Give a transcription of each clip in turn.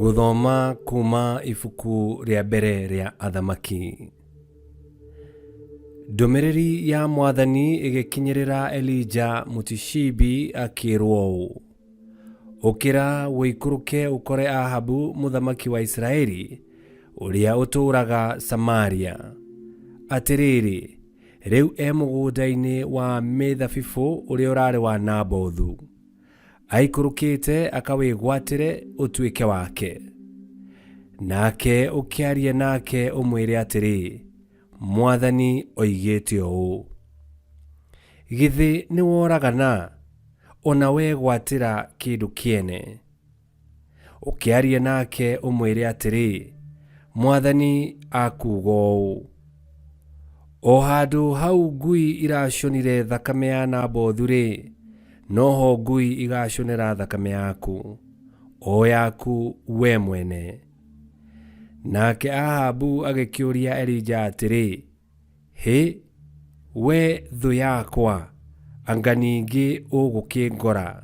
Gũthoma kuuma ibuku rĩa mbere rĩa Athamaki. Ndũmĩrĩri ya Mwathani ĩgĩkinyĩrĩra Elija Mũtishibi akĩĩrwo ũũ: Ũkĩra ũikũrũke ũkore Ahabu mũthamaki wa Isiraeli ũrĩa ũtũũraga Samaria. Atĩrĩrĩ, rĩu e mũgũnda-inĩ wa mĩthabibũ ũrĩa ũrarĩ wa Nabothu. Aikũrũkĩte akawĩgwatĩre ũtuĩke wake. Nake ũkĩarie nake ũmwĩre atĩrĩ, Mwathani oigĩte ũũ, Githĩ nĩworagana, o na wegwatĩra kĩndũ kĩene? Ũkĩarie nake ũmwĩre atĩrĩ, Mwathani akuuga ũũ, O handũ hau ngui iracũnire thakame ya Nabothu-rĩ, noho ngui igacũnĩra thakame yaku, o yaku we mwene. Nake Ahabu agĩkĩũria Elija atĩrĩ, Hĩ, wee thũ yakwa, anga ningĩ ũgũkĩngora?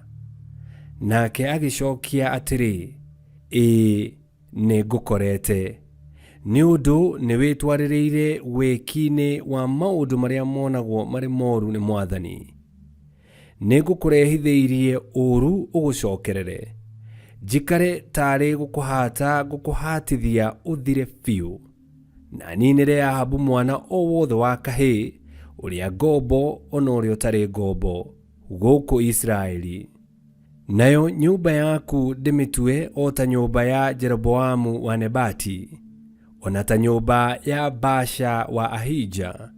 Nake agĩcokia atĩrĩ, Ĩĩ, nĩngũkorete, nĩ ũndũ nĩwĩtwarĩrĩire wĩki-inĩ wa maũndũ marĩa monagwo marĩ moru nĩ Mwathani. Nĩngũkũrehithĩirie ũũru ũgũcokerere, njikare taarĩ gũkũhaata ngũkũhaatithia ũthire biũ. Na ninĩre Ahabu mwana o wothe wa kahĩĩ, ũrĩa ngombo o na ũrĩa ũtarĩ ngombo, gũkũ Isiraeli. Nayo nyũmba yaku ndĩmĩtue o ta nyũmba ya Jeroboamu wa Nebati, o na ta nyũmba ya Baasha wa Ahija,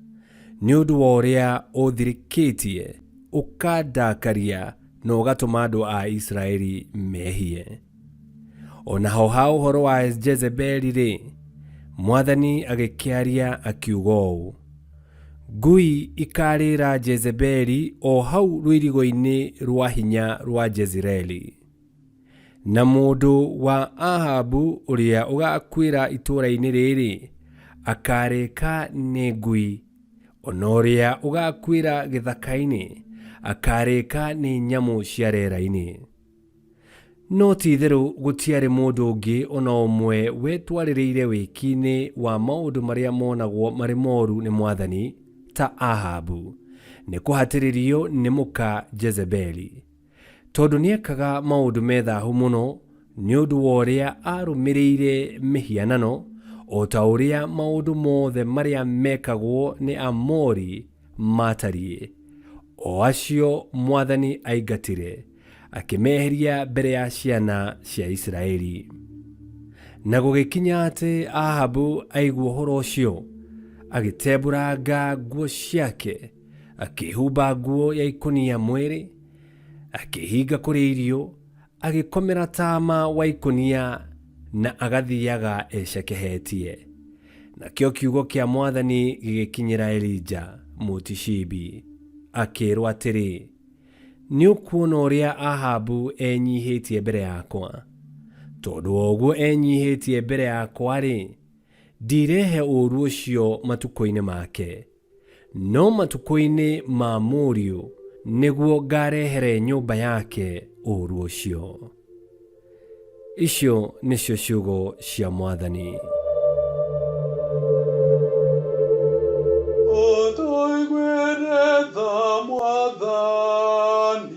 nĩ ũndũ wa ũrĩa ũthirĩkĩtie, ũkandakaria na ũgatũma andũ a Isiraeli mehie. O naho ha ũhoro wa Jezebeli-rĩ, Mwathani agĩkĩaria akiuga ũũ, Ngui ikarĩra Jezebeli o hau rũirigo-inĩ rwa hinya rwa Jezireeli. Na mũndũ wa Ahabu ũrĩa ũgakuĩra itũũra-inĩ rĩrĩ akarĩka nĩ ngui, o na ũrĩa ũgakuĩra gĩthaka-inĩ akarĩka nĩ nyamũ cia rĩera-inĩ. No ti-itherũ gũtiarĩ mũndũ ũngĩ o na ũmwe wetwarĩrĩire wĩki-inĩ wa maũndũ marĩa monagwo marĩ moru nĩ Mwathani ta Ahabu, nĩ kũhatĩrĩrio nĩ mũka Jezebeli. Tondũ nĩekaga maũndũ me thahu mũno nĩ ũndũ wa ũrĩa aarũmĩrĩire mĩhianano, o ta ũrĩa maũndũ mothe marĩa mekagwo nĩ Aamori maatariĩ, o acio Mwathani aingatire akĩmeheria mbere ya ciana cia Isiraeli. Na gũgĩkinya atĩ Ahabu aigua ũhoro ũcio, agĩtembũranga nguo ciake, akĩĩhumba nguo ya ikũnia mwĩrĩ, akĩĩhinga kũrĩa irio, agĩkomera taama wa ikũnia na agathiaga ecekehetie. Nakĩo kiugo kĩa Mwathani gĩgĩkinyĩra Elija Mũtishibi, akĩĩrwo atĩrĩ, Nĩ ũkuona ũrĩa Ahabu enyihĩtie mbere yakwa? Tondũ wa ũguo enyihĩtie mbere yakwa-rĩ, ndirehe ũũru ũcio matukũ-inĩ make, no matukũ-inĩ ma mũriũ nĩguo ngarehere nyũmba yake ũũru ũcio. Icio nĩcio ciugo cia Mwathani. Ũtũiguĩre tha Mwathani,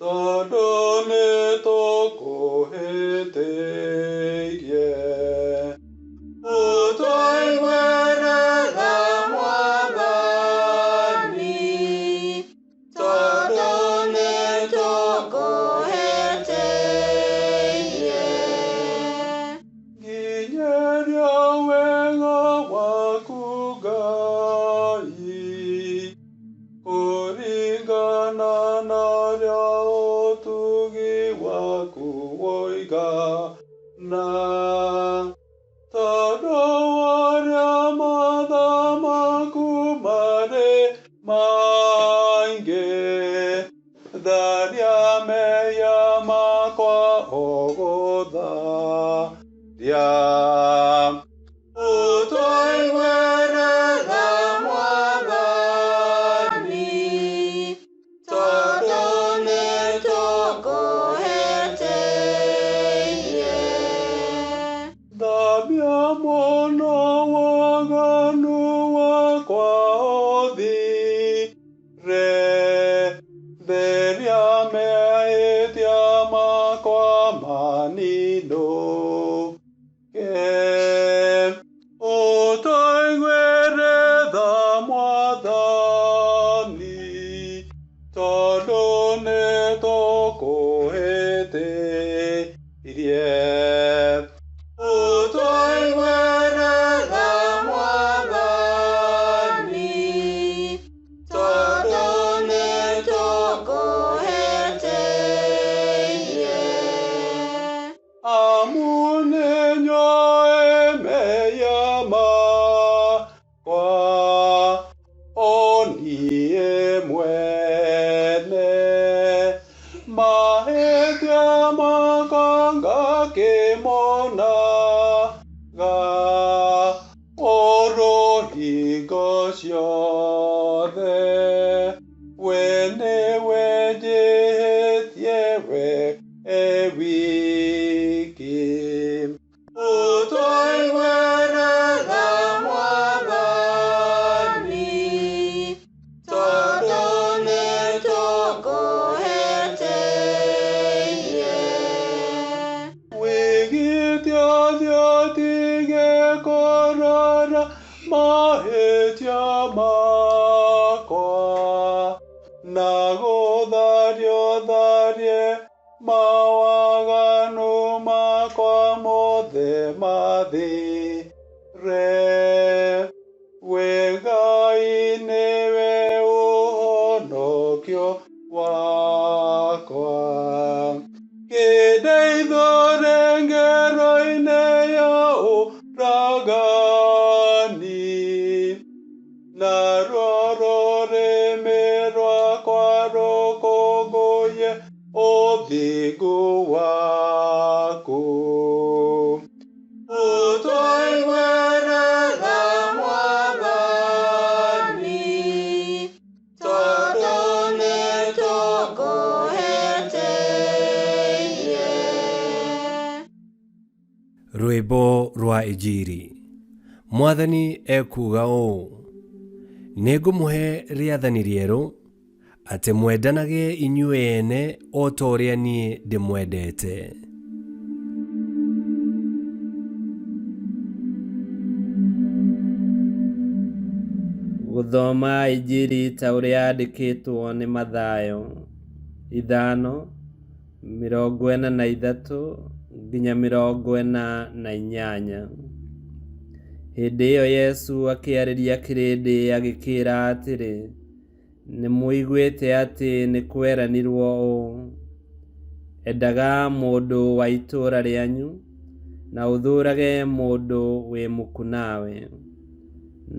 tondũ nĩtũkũhĩtĩirie. Ũtũiguĩre tha Mwathani, Tondũ nĩtũkũhĩtĩirie. Nginyĩria wega waku Ngai, kũringana na ũrĩa ũtugi waku ũigana. Tondũ ũrĩa matha maku marĩ maingĩ, tharia mehia makwa ũgũtharia. Ũtũiguĩre tha Mwathani, tondũ nĩtũkũhĩtĩirie. We nĩwe njĩhĩtie we e wiki. Ũtũiguĩre tha Mwathani, tondũ nĩtũkũhĩtĩirie. Wĩgitie thĩ ũtige kũrora mahĩtia makwa, na gũtharia ũtharie mawaganu makwa mothe mathire. We Ngai nĩwe ũhonokio wakwa. Kĩndeithũre ngero-inĩ ya ũragani, naruo rũrĩmĩ rwakwa rũkũngũiye ũthingu waku. Ũtũiguĩre tha Mwathani, tondũ nĩtũkũhĩtĩirie. Rwĩmbo rwa Injiri. Mwathani ekuuga ũũ: Nĩngũmũhe rĩathani rĩerũ, atĩ mwendanage inyuĩ ene o ta ũrĩa niĩ ndĩmwendete. Gũthoma Injiri ta ũrĩa yandĩkĩtwo nĩ Mathayo 5:43-48. Hĩndĩ ĩyo Yesu akĩarĩria kĩrĩndĩ agĩkĩĩra atĩrĩ, Nĩ mũiguĩte atĩ nĩ kweranirwo ũũ, 'Endaga mũndũ wa itũũra rĩanyu, na ũthũũrage mũndũ wĩ muku nawe.'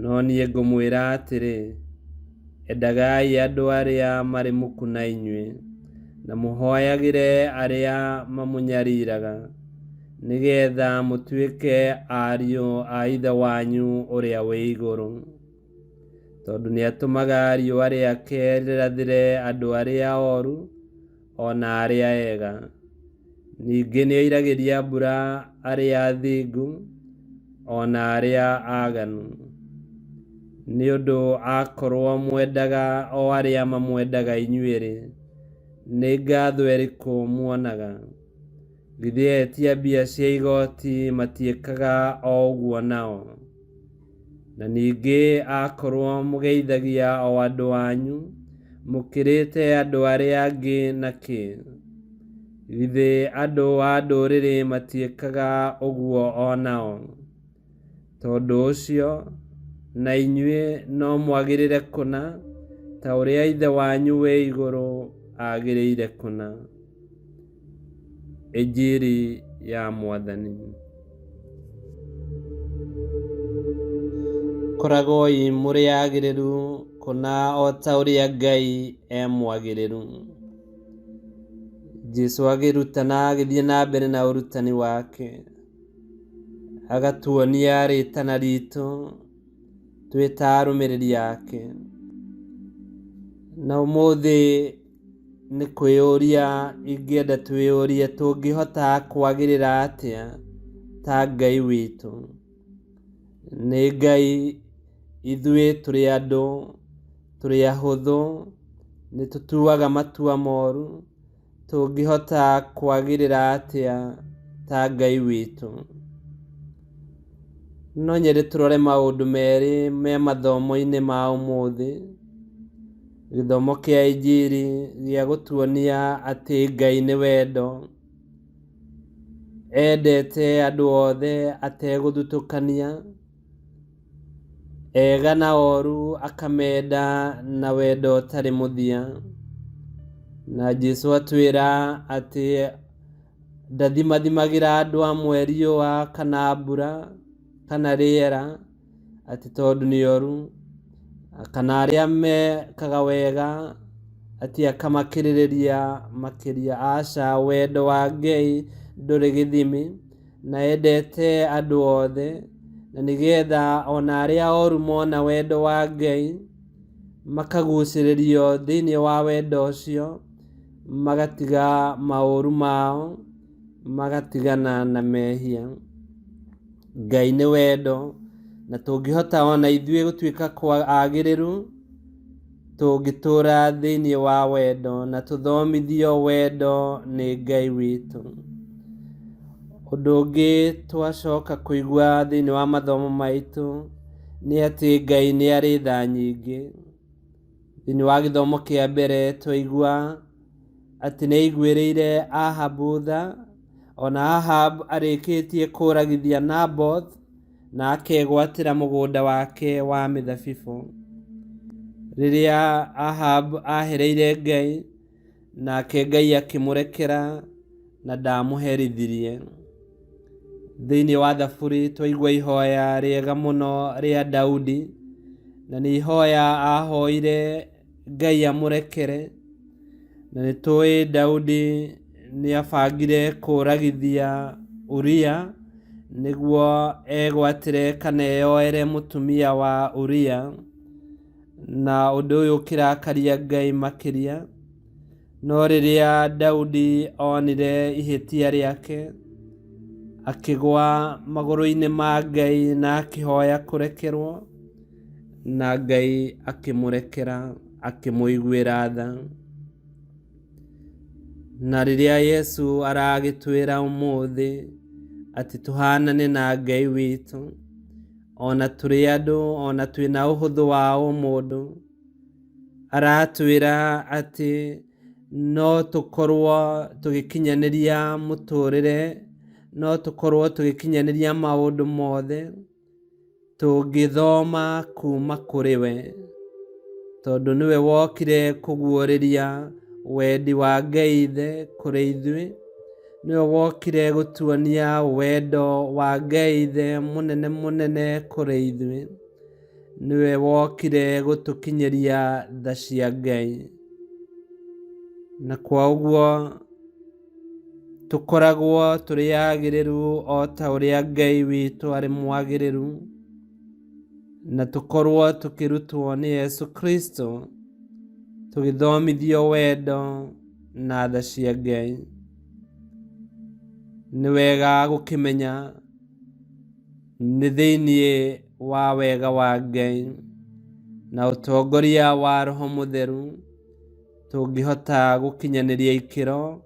No niĩ ngũmwĩra atĩrĩ, endagai andũ arĩa marĩ muku na inyuĩ, na mũhoyagĩre arĩa mamũnyariraga, nĩgeetha mũtuĩke ariũ a Ithe wanyu ũrĩa wĩ igũrũ. Tondũ nĩatũmaga riũa rĩake rĩrathĩre andũ arĩa oru o na arĩa ega. Ningĩ nĩoiragĩria mbura arĩa athingu o na arĩa aaganu. Nĩ ũndũ akorwo mwendaga o arĩa mamwendaga inyuĩ-rĩ, nĩ ngatho ĩrĩkũ muonaga? Githĩ etia mbia cia igoti matiĩkaga o ũguo nao? Na ningĩ akorwo mũgeithagia o andũ anyu, mũkĩrĩte andũ arĩa angĩ na kĩ? Githĩ andũ a ndũrĩrĩ matiĩkaga ũguo o nao? Tondũ ũcio, na inyuĩ no mwagĩrĩre kũna, ta ũrĩa Ithe wanyu wĩ igũrũ agĩrĩire kũna. Injiri ya Mwathani. Koragwoi mũrĩ agĩrĩru kũna o ta ũrĩa Ngai e mwagĩrĩru. Jesu agĩrutana agĩthiĩ na mbere na ũrutani wake, agatuonia rĩtana ritũ twĩ ta arũmĩrĩri ake. Na ũmũthĩ nĩ kwĩyũria ingĩenda twĩyũrie tũngĩhota kwagĩrĩra atĩa ta Ngai witũ. Nĩ Ngai ithuĩ tũrĩ andũ, tũrĩ ahũthũ, nĩ tũtuaga matua moru, tũngĩhota kwagĩrĩra atĩa ta Ngai witũ. No nyende tũrore maũndũ merĩ me mathomo-inĩ ma ũmũthĩ. Gĩthomo kĩa Injiri gĩa gũtuonia atĩ Ngai nĩ wendo, endete andũ othe ategũthutũkania, ega na oru akamenda na wendo ũtarĩ mũthia. Na Jesu atwĩra atĩ ndathimathimagĩra andũ amwe riũa kana mbura kana rĩera, atĩ tondũ nĩ oru, kana arĩa mekaga wega atĩ akamakĩrĩrĩria makĩria. Aca, wendo wa Ngai ndũrĩ gĩthimi, na endete andũ othe, na nĩgetha ona arĩa oru mona wendo wa Ngai, Makagucĩrĩrio thĩinĩ wa wendo ũcio, magatiga maũru mao, magatigana na mehia. Ngai nĩ wendo, na tũngĩhota ona ithuĩ gũtuĩka kwa agĩrĩru, tũngĩtũra thĩinĩ wa wendo na tũthomithio wendo nĩ Ngai witũ. Ũndũ ũngĩ twacoka kũigua thĩinĩ wa mathomo maitũ nĩ atĩ Ngai nĩ arĩ tha nyingĩ. Thĩinĩ wa gĩthomo kĩa mbere twaigua atĩ nĩ aiguĩrĩire Ahabu tha, ona Ahabu arĩkĩtie kũragithia Naboth na akegwatĩra mũgũnda wake wa mĩthabibũ. Rĩrĩa Ahabu ahereire Ngai, nake Ngai akĩmũrekera na ndamũherithirie. Thĩinĩ wa Thaburi twaigua ihoya rĩega mũno rĩa Daudi, na nĩ ihoya ahoire Ngai amũrekere. Na nĩ tũĩ Daudi nĩ abangire kũragithia Uria nĩguo egwatĩre kana eyoere mũtumia wa Uria, na ũndũ ũyũ ũkĩrakaria Ngai makĩria. No rĩrĩa Daudi onire ihĩtia rĩake, akĩgwa magũrũ-inĩ ma Ngai na akĩhoya kũrekerwo, na Ngai akĩmũrekera, akĩmũiguĩra tha. Na rĩrĩa Yesu aragĩtwĩra ũmũthĩ atĩ tũhanane na Ngai witũ, ona tũrĩ andũ, ona twĩna ũhũthũ wa ũmũndũ, aratwĩra atĩ no tũkorwo tũgĩkinyanĩria mũtũrĩre, no tũkorwo tũgĩkinyanĩria maũndũ mothe tũngĩthoma kuma kũrĩ we, tondũ nĩwe wokire kũguũrĩria wendi wa Ngai Ithe kũrĩ ithuĩ, nĩwe wokire gũtuonia wendo wa Ngai Ithe mũnene mũnene kũrĩ ithuĩ, nĩwe wokire gũtũkinyĩria tha cia Ngai. Na kwa ũguo tũkoragwo tũrĩ agĩrĩru o ta ũrĩa Ngai witũ arĩ mwagĩrĩru, na tũkorwo tũkĩrutwo nĩ Yesu Kristo, tũgĩthomithio wendo na tha cia Ngai. Nĩ wega gũkĩmenya nĩ thĩinĩ wa wega wa Ngai na ũtongoria wa Roho Mũtheru tũngĩhota gũkinyanĩria ikĩro,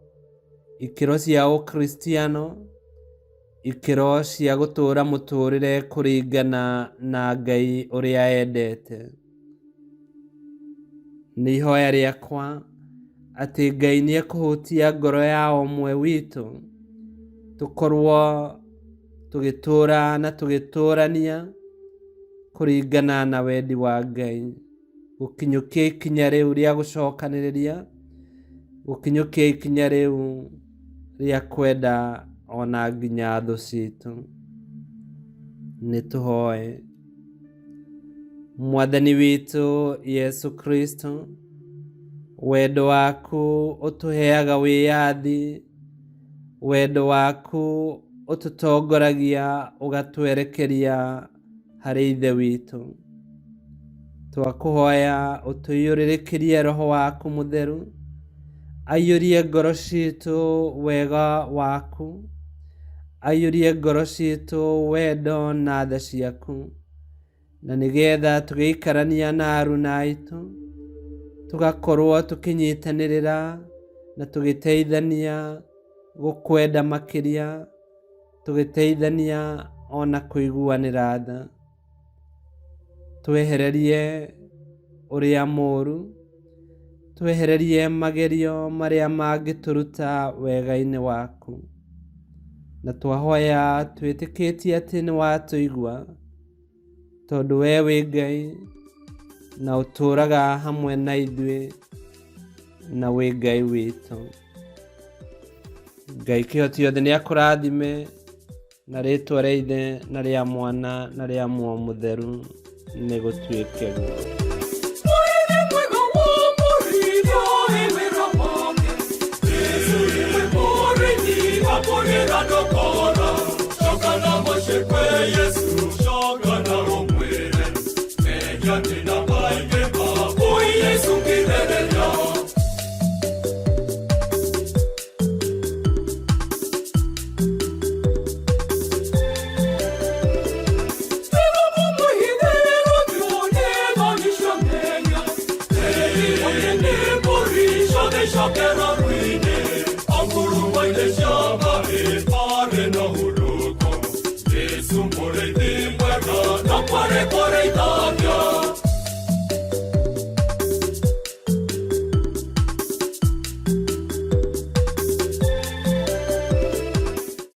ikĩro cia ũkristiano, ikĩro cia gũtũũra mũtũũrĩre kũringana na Ngai ũrĩa endete. Nĩ ihoya rĩakwa atĩ Ngai nĩ ekũhutia ngoro ya o ũmwe witũ, tũkorwo tũgĩtũũra na tũgĩtũũrania kũringana na wendi wa Ngai. Gũkinyũkia ikinya rĩu rĩa gũcokanĩrĩria, gũkinyũkia ikinya rĩu rĩa kwenda ona nginya thũ citũ. Nĩ tũhoe. Mwathani witũ Yesu Kristo, wendo waku ũtũheaga wĩyathi, wendo waku ũtũtongoragia ũgatwerekeria harĩ Ithe witũ. Twakũhoya ũtũiyũrĩrĩkĩrie Roho waku Mũtheru, aiyũrie ngoro citũ wega waku, aiyũrie ngoro citũ wendo na tha ciaku, na nĩgetha tũgĩikarania na aruna aitũ, tũgakorwo tũkĩnyitanĩrĩra na tũgĩteithania gũkwenda makĩria, tũgĩteithania ona kũiguanĩra tha. Twehererie ũrĩa mũũru, twehererie magerio marĩa mangĩtũruta wega-inĩ waku. Na twahoya twĩtĩkĩtie atĩ nĩ watũigua, tondũ we wĩ Ngai na ũtũũraga hamwe na ithuĩ na wĩ Ngai witũ. Ngai kĩhoti yothe nĩ akũrathime na rĩtwa rĩa Ithe na rĩa Mwana na rĩa Muoyo Mũtheru nĩ gũtuĩke guo. Yesu, shaka na umwere, meja nina maige ma. Jesu mũrĩithi mwega, no kwarĩ kũrĩitha.